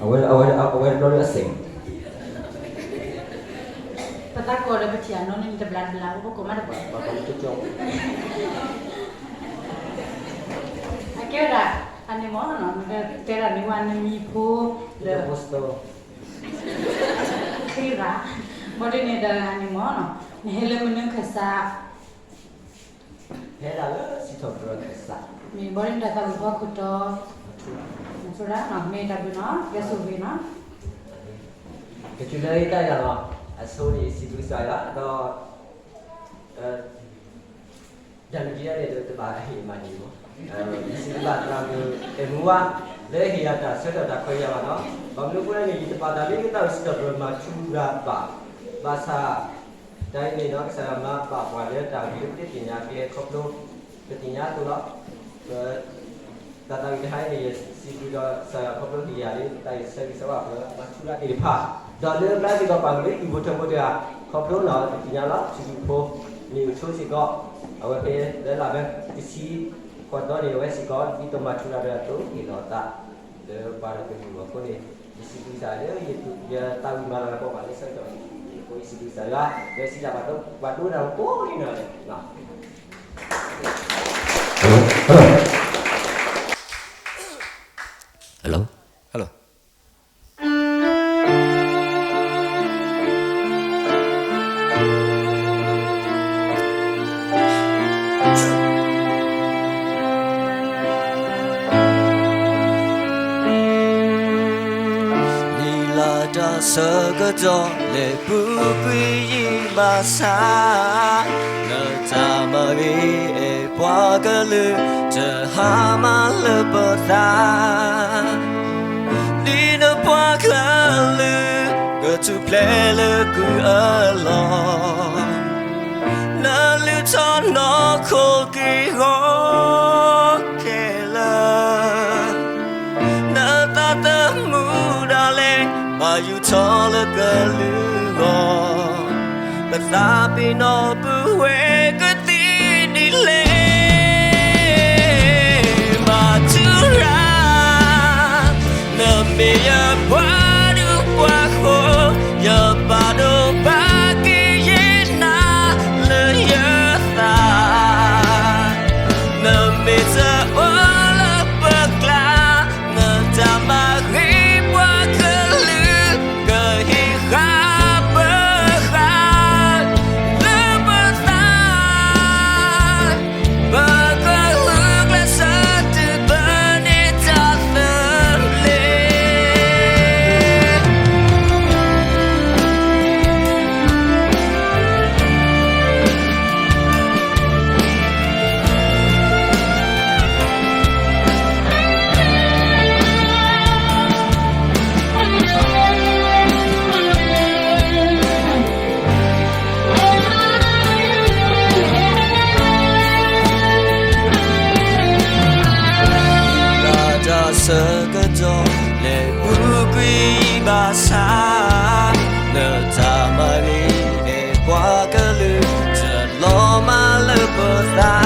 အဝဲ အဝဲ အဝဲတဘျီလၢအစဲး ပသးကိးဒီးပထံၣ်အနီၢ်န့ၣ် တဘျါတဘျါ ပကိးမးတဘျီ ပကိးမးတကၠီ အကဲဝဲဒၣ် အန့ၣ်မ့ၢ်နီၤ နကတဲဒၣ်န့ၢ်ဝဲနမံၤဖိ လၢ postal ဃ့ရၤ ဘၣ်ဒ်န့ၣ်ဒီးအန့ၣ်မ့ၢ်နီၤ နဟဲလၢမနုၤခၢၣ်စး ဟဲဒၣ်လၢစံးထီၣ်ပတြၢၤခၢၣ်စး မ့ၢ်ဘၣ်ဒ်န့ၣ်ဒီးသးဝံၣ်ဖီခိၣ်တီ မ့ၢ်တၢ်ဘျုးနီၤ ကဲဆိၣ်ဂ့ၤနီၤ ကစၢ်လၢယတၢ်ယၤလီၤ အဆိန့ၣ် ယစံးဘျုးကစၢ်ယွၤ ဒီး တၢ်မ့ၢ်ဒ်န့ၣ်ဒီး တဘၣ်ဟ့ၣ်မၤန့ၢ်မး ယစံးဘျုးဘၣ်သရၣ်မုၣ်အဲၣ်မူဝါ လၢဟ့ၣ်ယၤတၢ်ဆၢကတီၢ်တၢ်ခွဲးယာ်ဘၣ်နီၤ ဘၣ်မနုၤအဃိလဲၣ်န့ၣ် ယတပာ်တၢ်လၢယတၢ်စံးထီၣ်ပတြၢၤမၤထူရၤဘၣ် ဘၣ်ဆၣ် တၢ်အံၤန့ၣ်ဒီး ကစၢ်ယွၤမၤဘၣ်ပှၤလၢတၢ်ဂ့ၢ်လၢပတသ့ၣ်ညါကျဲခီဖျိ ပသ့ၣ်ညါအသိးလီၤ ပ တၢ်သးဝံၣ်တဟါအံၤန့ၣ် ယစံးဘျုးဒီးကစၢ်ယွၤခီဖျိဟ့ၣ်ယၤလၢ တၢ်အံၤဆၢဂ့ၤဆၢဝါပှၤမၤထူရၤသ့ၣ်တဖၣ် ဒီးလၢပျၢ်စ့ၢ်ကီးပှၤကလုာ်အံၤဖိထၢဖိတဂၤ ခီဖျိနီၤ ပသ့ၣ်ညါလီၤ ထူထူဖိ မ့ၢ်အိၣ်ဆိစ့ၢ်ကီး အဝဲဖဲလၢလၢ်ဘဲတဆံ ဃိးသီန့ၣ် အဝဲစ့ၢ်ကီး ဒ်သိးမၤထူရၤဒီးအသိး ဟ့ၣ်လီၤအသး လၢပှၤဒီးကလုာ်အဂီၢ်အဃိန့ၣ် ယစံးဘျုးကစၢ်လၢ ယသးဝံၣ်မၤလၤကပီၤဘၣ်လၢဆၢကတီၢ်အံၤအဃိ ယစံးဘျုးကစၢ်ယွၤ ဒီးစံးတၢ်ဘၣ်ဒိ ဘၣ်ဒိတၢ်ကိးဂၤဒဲး Hello, hello. နံၤလၢတၢ်ဆၢကတီၢ်လဲၤပူၤကွံာ်ယံာ်ဘၣ်ဆၣ် နတၢ်မၤဂ့ၤအဲၣ်ပှၤကလုာ် တဟါမးလၢပသး ဒ်နပှၤကလုာ် ကထူၣ်ဖျဲးလၢကုၢ်အလီၢ် နလုၢ်ထီၣ်နီၢ်ခိက့ၢ်ဂီၤခဲလၢာ် နသးသမူဒၣ်လဲာ် ဘၣ်ယူၢ်ထီၣ်လၢကလုာ်ဂီၢ် ပသးပ့ၤနီၣ်ပုၢ်ဝဲၢ်ကသံဒ်လဲၣ် မၤထူရၤ နမ့ၢ်ယပှၤဒူပှၤဃိ ယဘၣ်ဒိဘၣ်က့ၤယဲနၤလၢယသး နမ့ၢ်တအိၣ်လၢပကျါ နတၢ်မၤဂ့ၤပှၤကလုာ် ကဟ့ၣ်ဃာ်ပဃာ် လၢပသး ပကဂုာ်ကျဲးစၢးတုၤဘၣ်န့ၢ်တၢ်သဘျ့ တၢ်ဆၢကတီၢ် လဲၤပူၤကွံာ်ဘၣ်ဆၣ် နတၢ်မၤဂ့ၤ အဲၣ်ပှၤကလုာ် တလီၤမၢ်လၢပသး